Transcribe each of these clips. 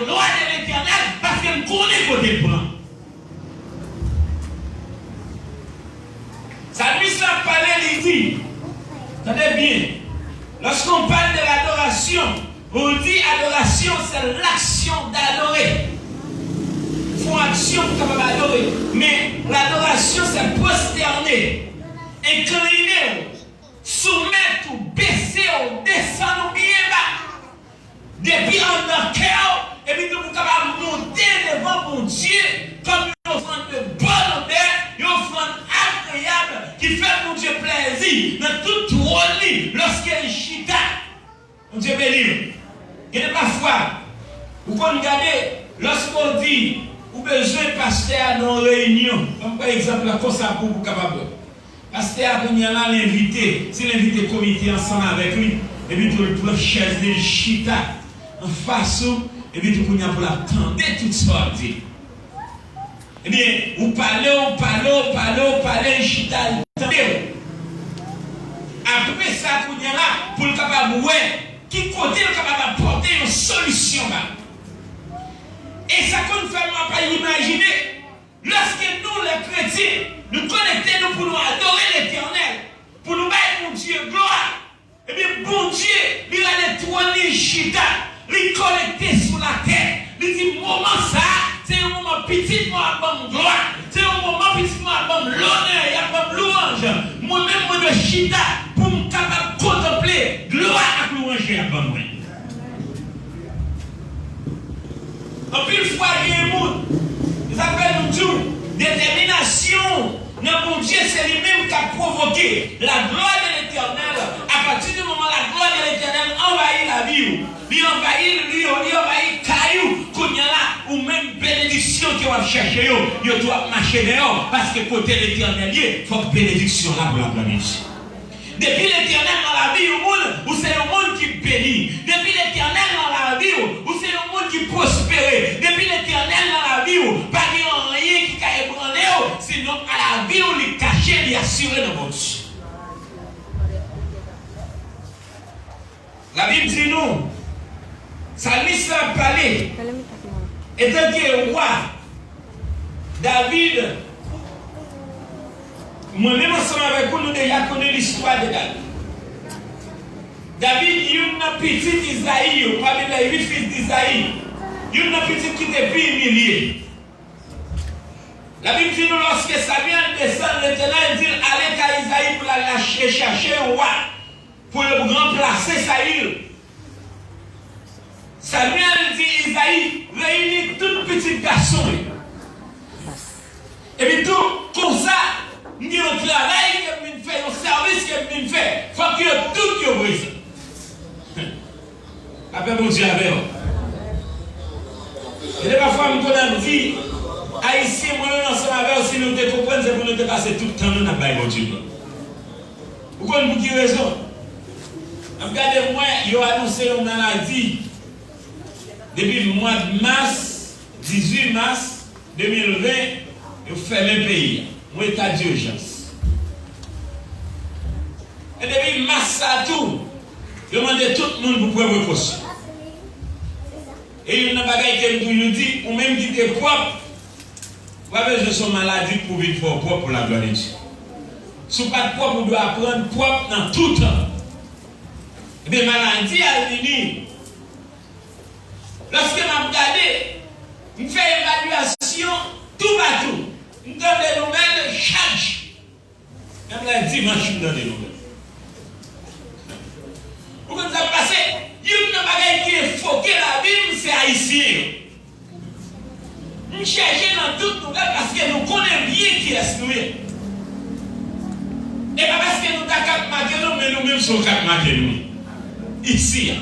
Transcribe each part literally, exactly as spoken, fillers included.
glwa de Letènèl, paske m konnen kote l pran. Salmis la ap pale, li di, tande byen, lorsqu'on parle de l'adoration, on dit adoration, c'est l'action d'adorer. Fè yon aksyon pou kapab adore. Men, l'adoration, c'est prosterner, enkline w, soumèt ou, bese w, desann ou byen ba. Depi anndan kè w, epi tou pou kapab monte devan Bondye kòm yon ofrann de bòn odè, yon ofrann agreyab ki fè Bondye plèzi nan tout twòn li lòske l chita. Bondye beni w. Gen de pafwa, ou konn gade, lòske w di ou bezwen pastè a nan yon reyinyon, ban m pran egzanp la konsa pou ou kapab wè. Pastè a kounye a la, l envite, si l envite komite ansanm avèk li, epi tou l pran chèz li, l chita anfas ou, epi tou kounye a pou l ap tande tout sa w ap di. Ebyen, ou pale, ou pale, ou pale, ou pale, l chita, l tande w. Apre sa, kounye a la, pou l kapab wè ki kote l kapab apòte yon solisyon ba ou. E sa konn fè m ap imajine, lòske nou, lè kretyen, nou konekte nou pou nou adore Letènèl, pou nou bay Bondye glwa, ebyen, Bondye, li rale twòn li chita, li konekte sou latè. Li di, moman sa a, se yon moman pitit mwen ap ban m glwa, se yon moman pitit mwen ap ban m lonè, y ap ban m lwanj. Mwen menm, mwen dwe chita pou m kapab kontanple glwa ak lwanj y ap ban mwen. Anpil fwa, gen moun, e sa k fè nou di w, detèminasyon w nan Bondye, se li menm k ap pwovoke la gloire de l'Éternel. Apati di moman la gloire de l'Éternel anvayi lavi w, li anvayi, li, li anvayi kay ou, kounye a la, ou menm, benediksyon ke w ap chèche yo, yo tou ap mache dèyè w, paske kote Letènèl ye, fòk benediksyon la pou la gloire de Dieu. Depi Letènèl nan lavi yon moun, ou se yon moun ki beni. Depi Letènèl nan lavi w, ou se yon moun ki pwospere. Depi Letènèl nan lavi w, pa gen anyen ki ka ebranle w, sinon a lavi w li kache, li asire nan Bondye. Labib di nou, salmis la ap pale, etanke wa David, mwen menm ansanm avèk ou, nou deja konnen listwa de David. David, youn nan pitit Izayi yo, pami les huit fils d'Isaïe, youn nan pitit ki te pi imilye. Labib di nou, lòske Samyèl desann, Letènèl di l ale kay Izayi pou l al achte, chache yon wa pou l ranplase Sayil. Samyèl di Izayi, reyini tout pitit gason yo. Epi tou, konsa, m gen yon travay ke m vin fè, yon sèvis ke m vin fè. Fòk yo tout yo prezan. Lapè Bondye avè w. Gen de pafwa m konn ap di, Ayisyen, mwen menm ansanm avè w, si nou te konprann, se pou nou te pase tout tan nou n ap bay Bondye glwa. Ou konn pou ki rezon? N ap gade, m wè yo anonse yon maladi depi mwa mas, dizuit mas de mil ven, yo fèmen peyi a. Yon eta dijans. E depi mas sa tou, yo mande tout moun pou pran prekosyon. E youn nan bagay ke m toujou di, ou menm ki te pwòp, ou pa bezwen se yon maladi pou vin fè w pwòp pou laglwa de Dye. Si w pa t pwòp, ou dwe aprann pwòp nan tout tan. Ebyen, maladi a vini. Lòske m ap gade, m fè evalyasyon toupatou. M tande nouvèl chak jou. Menm lè dimanch, m tande nouvèl. Ou konn sa k pase? Youn nan bagay ki enfoke lavi m, se Ayisyen yo. M chèche nan tout nouvèl paske nou konnen byen kiyès nou ye. E pa paske nou ta kat make nou, men nou menm se yon kat make nou ye. Isi a.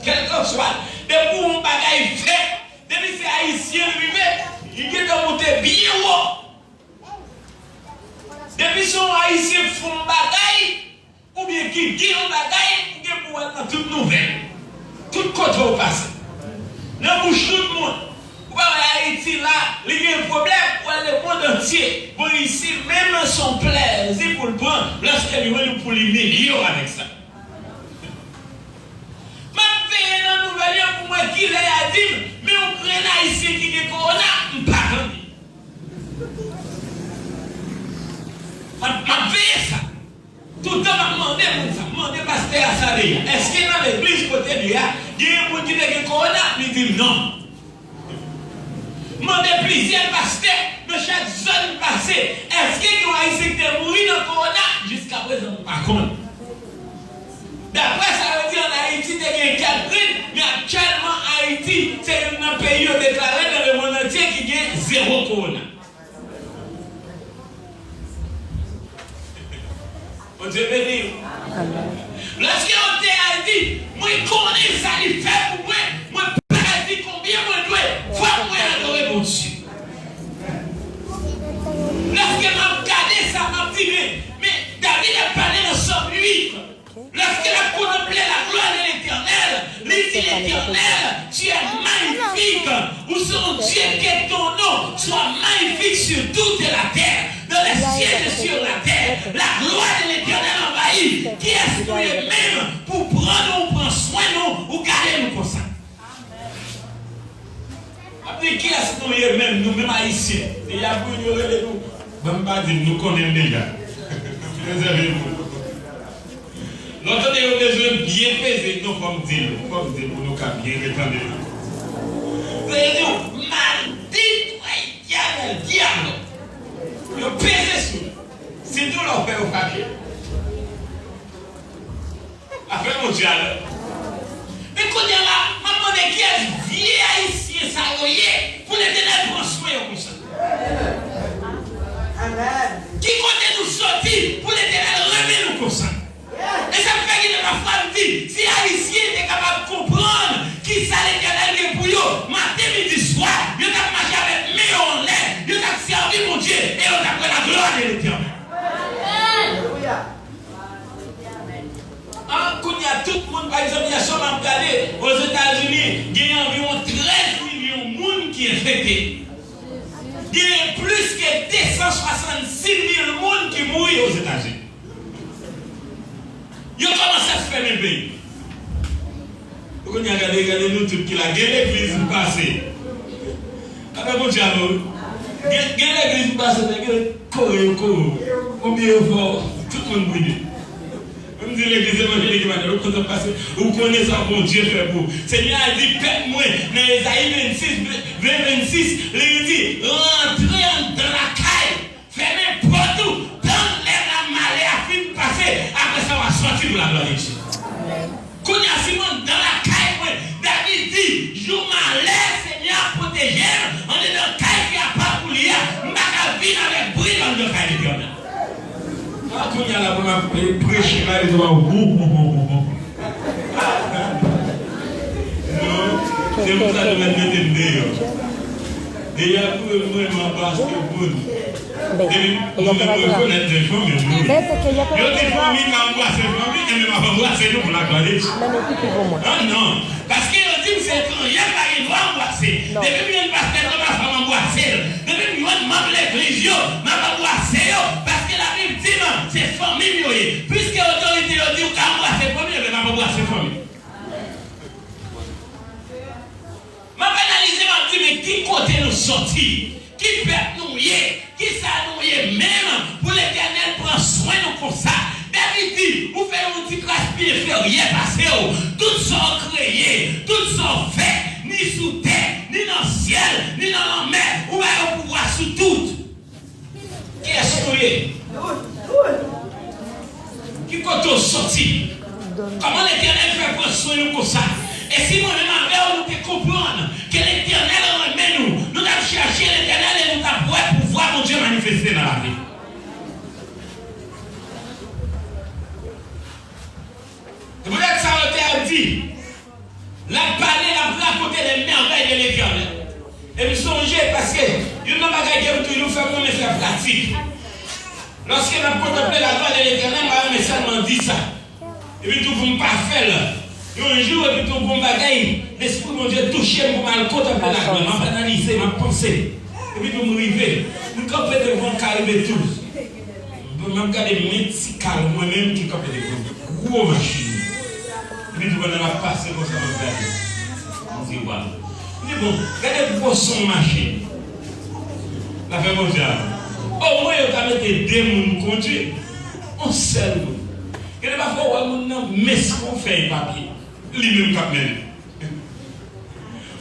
Kèlkanswa, depi yon bagay fèt, depi se Ayisyen l rive, li gentan monte byen wo. Depi se yon Ayisyen fè yon bagay, oubyen ki gen yon bagay, ou gen pou wè l nan tout nouvèl. Tout kote w pase. Nan bouch tout moun. Ou pa wè Ayiti la, li gen pwoblèm, ou wè lemonn antye. Bon, isi menm se yon plèzi pou l pran, lòske li wè nou pou l imilye w avèk sa. M ap veye nan nouvèl yo pou m wè kilè y a di m, men Èske nan legliz kote m ye a, genyen moun ki te gen kowona? Li di m non. M mande plizyè pastè nan chak zòn m pase, èske gen yon Ayisyen ki te mouri nan kowona? Jiskaprezan, m pa konn. Daprè sa yo di, ann Ayiti te gen kèk grenn, men aktyèlman, Ayiti se youn nan peyi yo deklare nan lemonn antye ki gen zewo kowona. Bondye beni w. Amèn. Lèske yo te al di, mwen konnen sa li fè pou mwen, mwen pa ka di konbyen mwen dwe, fòk mwen adore Bondye. Lèske m ap gade sa, m ap di, men, men David ap pale nan Sòm uit. Lorsqu'il a contemplé la gloire de l'Éternel, il dit, l'Éternel, tu es magnifique. Ou se yon Dye, que ton nom soit magnifique sur toute la terre, dans les cieux et sur la terre. La gloire de l'Éternel envahit. Kiyès nou ye menm pou pran nou, pran swen nou, ou gade nou konsa? M ap di kiyès nou ye menm, nou menm Ayisyen. Deja pou yo rele nou. Ban m pa di l, nou konnen l deja. Rezève pou nou. Lè w tande yo bezwen byen peze, non, fò m di l, fò m di l pou nou ka byen retande l. Yo di w, maldito el diablo, el diablo. Yo peze sou li. Sitou lè w fè yo fache. Afè Bondye alò. Men kounye a la, m ap mande kiyès vye Ayisyen sa yo ye pou Letènèl pran swen yo konsa. Amèn. Ki kote nou soti pou Letènèl renmen nou konsa? E sa k fè gen de pafwa m di, si Ayisyen te kapab konprann kisa Letènèl gen pou yo, maten, midi, swa, yo t ap mache avèk men yo anlè, yo t ap sèvi Bondye e yo t ap wè la gloire de l'Éternel. Amèn. An, kounye a, tout moun, pa egzanp, yè swa m ap gade, Ozetazini, gen anviwon trèz milyon moun ki enfekte. Gen plis ke de san swasannsis mil moun ki mouri Ozetazini. Yo kòmanse ap fèmen peyi. Kounye a, gade, gade nou tout ki la. Gen legliz m pase. Afè Bondye alò, wi. Gen, gen legliz m pase, nèg yo kore yo kore. Konbyen yo fè w, tout moun bride. M di legliz evanjelik Emanuel, ou kontan pase, ou konnen sa Bondye fè pou ou. Senyè a di pèp mwen, nan Ezayi vennsis, ven, vennsis, li di, rantre anndan lakay. Fèmen pòt ou, tann lè la malè a fin pase, apre sa w a sòti pou laglwa de Dye. Kounye a, si m anndan lakay mwen, David di, jou malè Senyè a pwoteje m, anndan kay ki apa pou li a, m pa ka vin avèk bri anndan kay Letènèl. A, kounye a la, pou m ap preche la, yo di w, non, se pou sa nou mèt mete m deyò. Deyò pou mwen, mwen, paske moun. Depi moun mwen rekonèt de fanmi moun. Yo di fanmi ka anbrase fanmi, enben m ap anbrase nou pou laglwa de Dye. Ah non. Paske yo di m se etranjè m pa gen dwa anbrase. Depi m jwenn pastè Thomas, m ap anbrase l. Depi m jwenn manm legliz yo, m ap anbrase yo. Paske Labib di m se fanmi m yo ye. Piske otorite yo di w ka anbrase fanmi, enben m ap anbrase fanmi. M ap analize, m ap di, men ki kote nou soti? Ki pèp nou ye? Kisa nou ye menm pou Letènèl pran swen nou konsa? David di, ou fè yon ti kras pi enferyè pase w. Tout sa w kreye, tout sa w fè, ni sou tè, ni nan syèl, ni nan lanmè, ou ba yo pouvwa sou tout. Kiyès nou ye? Ki kote w soti? Kòman Letènèl fè pran swen nou konsa? E si mwen menm avè w, nou te konprann ke Letènèl renmen nou, nou t ap chèche Letènèl e nou t ap wè pouvwa Bondye manifeste nan lavi nou. Se poutèt sa, otè a di, l ap pale, l ap rakonte les merveilles de l'Éternel. E m sonje, paske youn nan bagay ke m toujou fè, m renmen fè pratik. Lòske n ap kontanple la glwa de Letènèl, m pa renmen sèlman di sa. Epi tou, pou m pa fè l, yon jou, epi tou, gon bagay, Lespri Bondye touche m pou m al kontanple la glwa. M ap analize, m ap panse. Epi tou, m rive, m kanpe devan Karibe Tours. Bon, m ap gade men ti kal mwen menm ki kanpe devan gwo machin nan. Epi tou pandan l ap pase konsa, m ap gade. M di, waw. M di, bon, gade gwosè yon machin. L ap fè Bondye a. Omwen yo ta mete de moun kondwi. Yon sèl moun. E pafwa w wè moun nan mens kon fèy papye, li menm k ap mennen.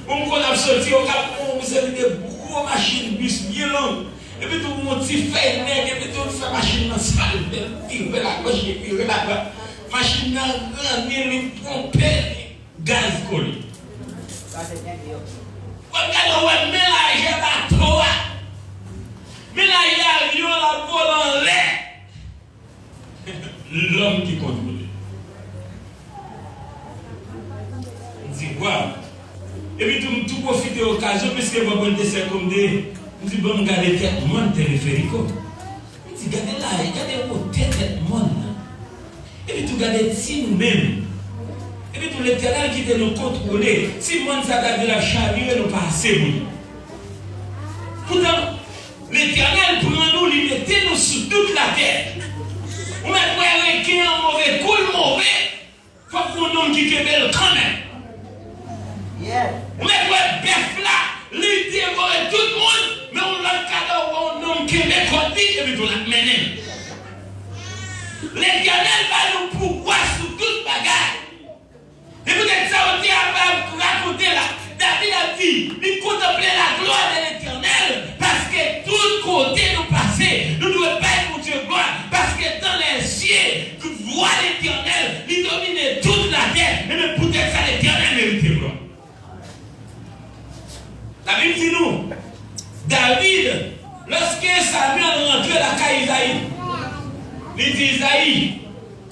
Bon, m konn ap soti Okap, yon seri de gwo machin bis byen long. Epi tou, yon ti fèy nèg, epi tou, l fè machin nan sal, l vire l agoch, li vire l adwat. Machin nan ranni, li ponpe, li gaz kole. W ap gade, w wè men lajè bato a. Men lajè avyon l ap vole anlè. Lòm ki kontwole. M di, waw. Epi tou, m tou pwofite okazyon, piske Bòbòl te sèkonde, m di, ban m gade tèt mòn Teleferiko. M di, gade la, gade wotè tèt mòn nan. Epi tou, gade ti nou menm. Epi tou, Letènèl kite nou kontwole. Si mòn sa ta di l ap chavire, nou pa ase pou li. Poutan, Letènèl pran nou, li mete nou sou tout latè. Ou mèt wè reken an move, kou l move, fòk gon nonm ki kenbe l kanmenm. Ou mèt wè bèf la, li devore tout moun, men yon lòt kadò, ou wè yon nonm kenbe kòd li, epi tou l ap mennen l. Letènèl ba nou pouvwa sou tout bagay. Se poutèt sa, yo te ap rakonte la. David ap di, li kontanple laglwa de Letènèl, paske tout kote nou pase, nou dwe bay Bondye glwa, paske dans les cieux, vwa Letènèl, li domine tout latè, e men poutèt sa Letènèl merite glwa. Labib di nou, David, lòske Samyèl rantre lakay Izayi, li di, Izayi,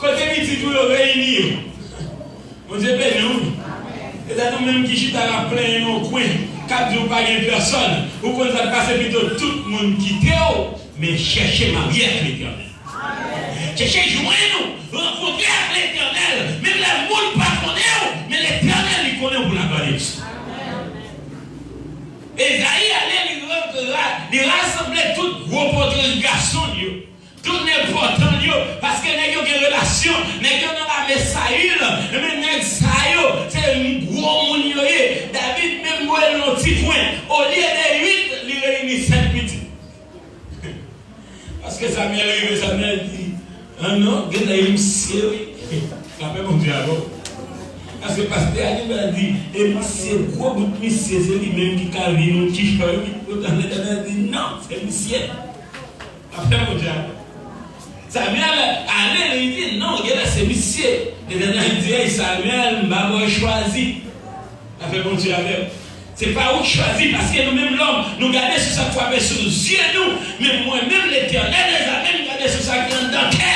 kote pitit ou yo reyini yo? Bondye beni w. E sa nou menm ki chita la plenyen nan yon kwen, k ap di w pa gen pèsòn, ou konn sa k pase, pito tout moun kite w, men chèche marye ak Letènèl. Chèche jwenn ou, rankontre ak Letènèl. Menm lè moun pa konnen w, men Letènèl li konnen w pou laglwa de Dye. Ezayi ale, li rank-, ra-, li rasanble tout gwo pòtre gason l yo, tout enpòtan l yo, paske nèg yo gen relasyon, nèg yo nan lame Sayil, men nèg sa yo, se gwo moun yo ye. David menm voye l nan yon ti kwen, olye de uit, li reyini sèt pitit. Paske Samyèl rive, Samyèl di, ah non, genlè e misye wi. Lapè Bondye avè w. Paske pastè a genlè di, e misye, gwo bout misye, se li menm ki ka vin yon ti chòy wi. Poutan Letènèl di, non, se misye. Lapè Bondye avè w. Samyèl ale, li di, non, genlè se misye. Letènèl di, ey Samyèl, m pa ba w chwazi. Afè Bondye avè w. Se pa ou k chwazi, paske nou menm lòm, nou gade sou sa k frape sou zye nou, men mwen menm, Letènèl dèzame, m gade sou sa ki anndan kè.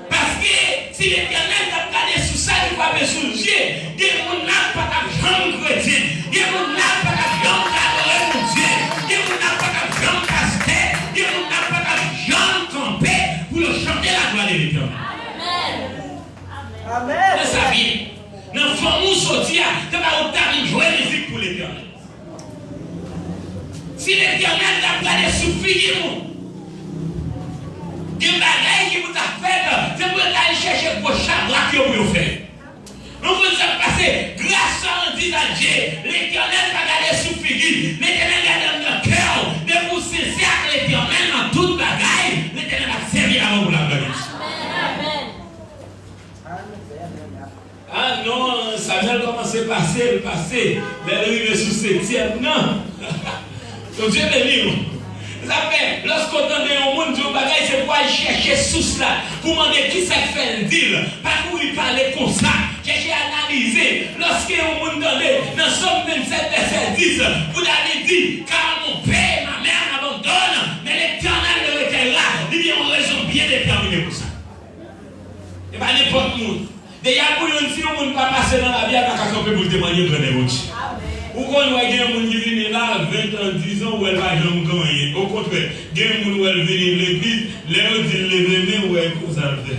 Paske si Letènèl t ap gade sou sa ki frape sou zye, gen moun la pa t ap janm kretyen, gen moun la pa t ap janm adore Bondye, gen moun la pa t ap janm pastè, gen moun la pa t ap janm kanpe pou yo chante laglwa de Letènèl. Amèn. Amèn. Fè sa byen. Nan fanmi w soti a, se pa ou t ap jwe mizik pou Letènèl. Si Letènèl t ap gade sou figi nou, gen bagay ki pou t ap fèt, se pou yo t al chèche gwo chabrak yo pou yo fè. Nou konn sa k pase, gras a an dizaj, Letènèl pa gade sou figi, Letènèl gade anndan kè w, depi w sensè ak Letènèl nan tout bagay, Letènèl ap sèvi avè w pou laglwa de Dye. Amèn. Ah non, Samyèl kòmanse pase, l pase. Lè l rive sou setyèm nan, Bondye beni w. Sa fè, lòske w tande yon moun di yon bagay, se pou w al chèche sous la, pou w mande kisa k fè l di l. Pa kouri pale konsa. Chèche analize. Lòske yon moun tande nan Sòm vennsèt, vèsè dis, pou David di, car mon père et ma mère m'abandonnent, mais l'Éternel me recueillera, li gen yon rezon byen detèmine pou sa. E pa nenpòt moun. Deja pou youn, si yon moun pa pase nan lavi a, l pa ka kanpe pou l temwaye grandè Bondye. Ou konn wè gen moun ki vini la, ven tan, diz an, ou wè l pa janm gen anyen. Okontrè, gen moun wè l vini legliz, lè yo di l leve men, ou wè konsa l fè.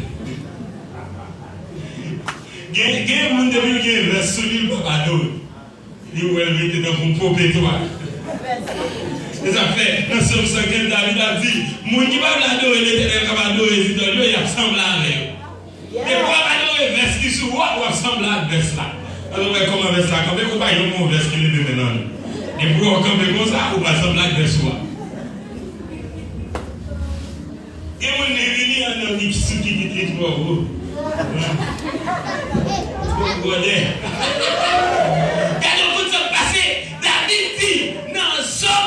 Gen, gen moun depi l gen vès sou li, l p ap adore. Li wè l rete tankou yon pope twal. Se sa k fè, nan Sòm san kenz, David ap di, moun ki pa vle adore Letènèl, k ap adore zidòl yo, y ap sanble avè yo. Depi w ap adore vès ki sou ou a, w ap sanble ak vès la. Alò, w wè kòman vès la kanpe, ou pa janm wè yon vès ki leve men nan li. Depi w wè w kanpe konsa, ou pral sanble ak vès ou a. Gen moun li vini an nan lipstik ki twò wo. Gade yon kout sa k pase. David di nan Sòm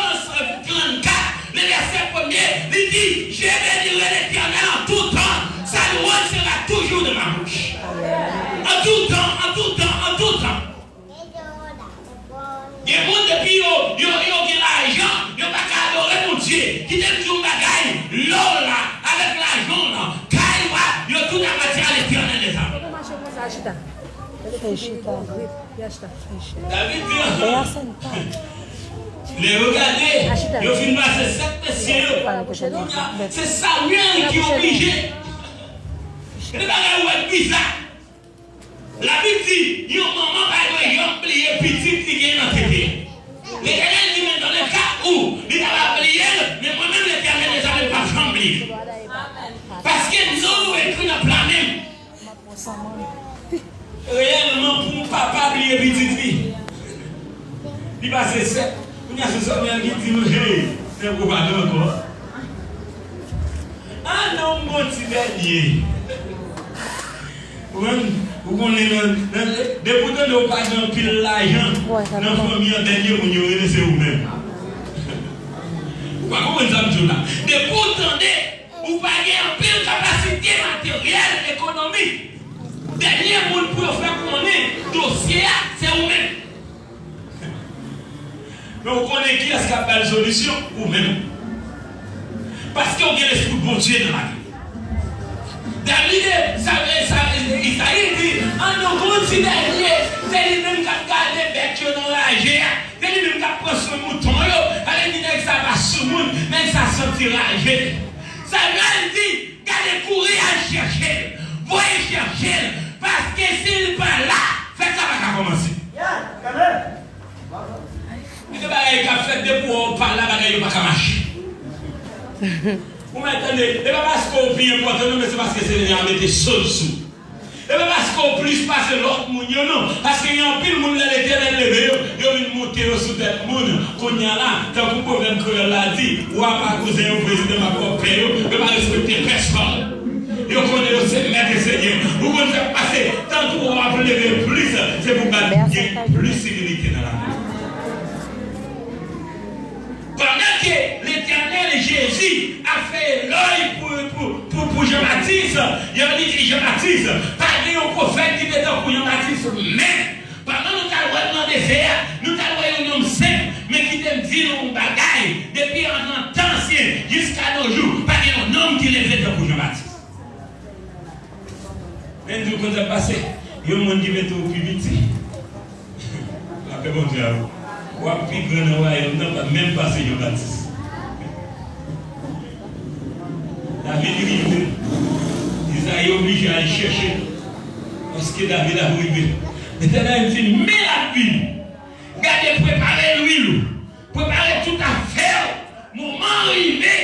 trannkat, nan vèsè premye, li di, Je bénirai l'Éternel en tout temps, sa louange sera toujours dans ma bouche. En tout temps, en tout temps, en tout temps. Gen moun depi yo, yo, yo gen lajan, yo pa ka adore Bondye. Kite m di w yon bagay, lò w la, avèk lajan w lan, kay w la, yo tout apatyen a Letènèl dèzame. Fè chita. Fè chita. David di, lè yo gade, yo fin pase sèt mesye yo. Kounye a, se Samyèl ki oblije. Gen de bagay ou wè k biza. Labib di, yon manman pa dwe janm bliye pitit li gen nan tete. Letènèl di, men dans le cas où li ta va bliye l, men mwen menm, Letènèl dèzame, m p ap janm bliye l. Paske non nou ekri nan pla men m. Reyèlman, pou yon papa bliye pitit li, li pase sèt. Kounye a, se Samyèl ki di nou, hey, nèg ou pa gen ankò. Ah non, m gon ti dènye. Ou konn, ou konnen nan, nan, depi w tande w pa gen anpil lajan nan fanmi an, dènye moun yo rele se ou menm. Ou pa konprann sa m di w la. Depi w tande ou pa gen anpil kapasite materyèl, ekonomik, dènye moun pou yo fè konnen dosye a, se ou menm. Men ou konnen kiyès k ap ba l solisyon? Ou menm. Paske w gen lespri Bondye nan lavi w. David, sa, sa, Izayi di, an nou gon ti dènye, se li menm k ap gade bèt yo nan raje a, se li menm k ap pran swen mouton yo, sa vle di nèg sa pa soumoun, nèg sa santi raje. Samyèl di, gade kouri al chèche l, voye chèche l, paske si l pa la, fèt la pa ka kòmanse. Gen de bagay k ap fèt depi w wè w pa la, bagay yo pa ka mache. Ou mèt tande, e pa paske w pi enpòtan non, men se paske Senyè a mete so l sou ou. E pa paske w plis pase lòt moun yo non, paske gen anpil moun lè Letènèl leve yo, yo vin monte yo sou tèt moun. Kounye a la, tankou pwovèb kreyòl la di, wa pa kouzen yo, prezidan pa pwòp pè yo, yo pa respekte pèsonn. Yo konnen yo se mèt e senyè. Ou konn sa k pase, tankou w ap leve plis, se pou gade gen plis imilite nan lavi. Pandan ke Letènèl Jezi ap fè elòj pou, pou, pou, pou Jan Batis, yo di Jan Batis, pa gen yon pwofèt ki te tankou Jan Batis menm. Pandan nou t al wè l nan dezè a, nou t al wè yon nonm senp, men kite m di nou yon bagay, depi an, nan tan ansyen jiska nos jours, pa gen yon nonm ki leve tankou Jan Batis. Men m di w konn sa k pase, yon moun ki mete w pi piti, lapè Bondye avè w, w ap pi gran nan wayòm nan, pa menm pase Jan Batis. David rive. Izayi oblije al chèche l. Paske David ap rive. Letènèl di, men l ap vini. Gade, prepare lwil ou. Prepare tout afè w. Moman an rive.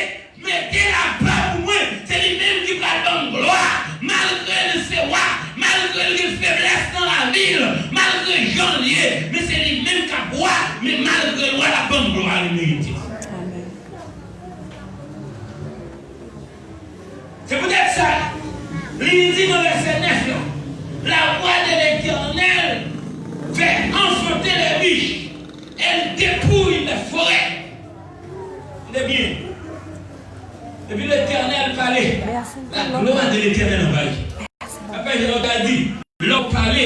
Mete l apa pou mwen. Se li menm ki pral ban m glwa. Malgre l se wa. Malgre l gen feblès nan lavi l. Malgre jan l ye. Men se li menm k ap wa. Men malgre l wa, l ap ban m glwa li merite. Amèn. Se poutèt sa, li di nan vèsè nèf lan, la voix de l'Éternel fait enfanter les biches, elle dépouille les forêts. Tande byen. Epi Letènèl pale, la gloire de l'Éternel envahit. Apre, Jewova di, lè w pale,